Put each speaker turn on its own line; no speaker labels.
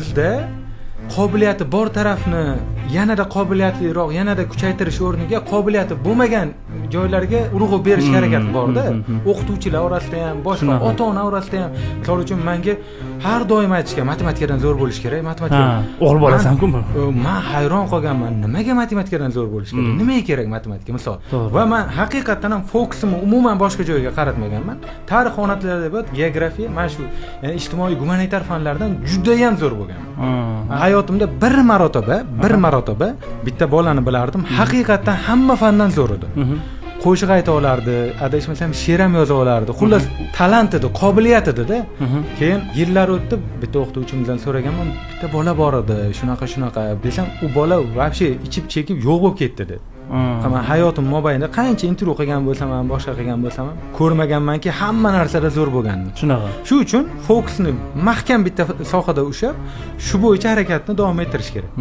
Bizda qobiliyati bor tarafni yanada qobiliyatliroq, yanada kuchaytirish o'rniga qobiliyati bo'lmagan joylarga urg'u berishga harakat borda. O'qituvchilar orasida ham, boshqa ota-ona orasida ham. Misol uchun, menga har doim aytishgan, matematikadan zo'r bo'lish kerak, matematika.
O'g'il bolasan-ku.
Man hayron qolganman, nimaga matematikadan zo'r bo'lish kerak? Nimaga kerak matematika, misol? Va man haqiqatdan ham fokusimni umuman boshqa joyga qaratmaganman. Tarix, ona tili, adabiyot, geografiya, mana shu, ya'ni ijtimoiy gumanitar fanlardan juda ham zo'r bo'lganman. Hayotimda bir marotaba bitta bolani bilardim, haqiqatdan hamma fandan zo'r edi. Qo'shiq ayta olardi, adashmasam, she'r ham yoza olardi. Xullas, talant edi, qobiliyat edida. Keyin yillar o'tdi, bitta o'qituvchimizdan so'raganman, bitta bola bor edi, shunaqa shunaqa desam, u bola вообще ichib chekib yo'q bo'lib ketdi dedi. Man hayotim mobaynida qancha intervyu qilgan bo'lsam ham, boshqa qilgan bo'lsam ham, ko'rmaganmanki hamma narsada zo'r bo'lganini.
Shunaqa.
Shu uchun fokusni mahkam bitta sohada ushlab, shu bo'yicha harakatni davom ettirish kerak.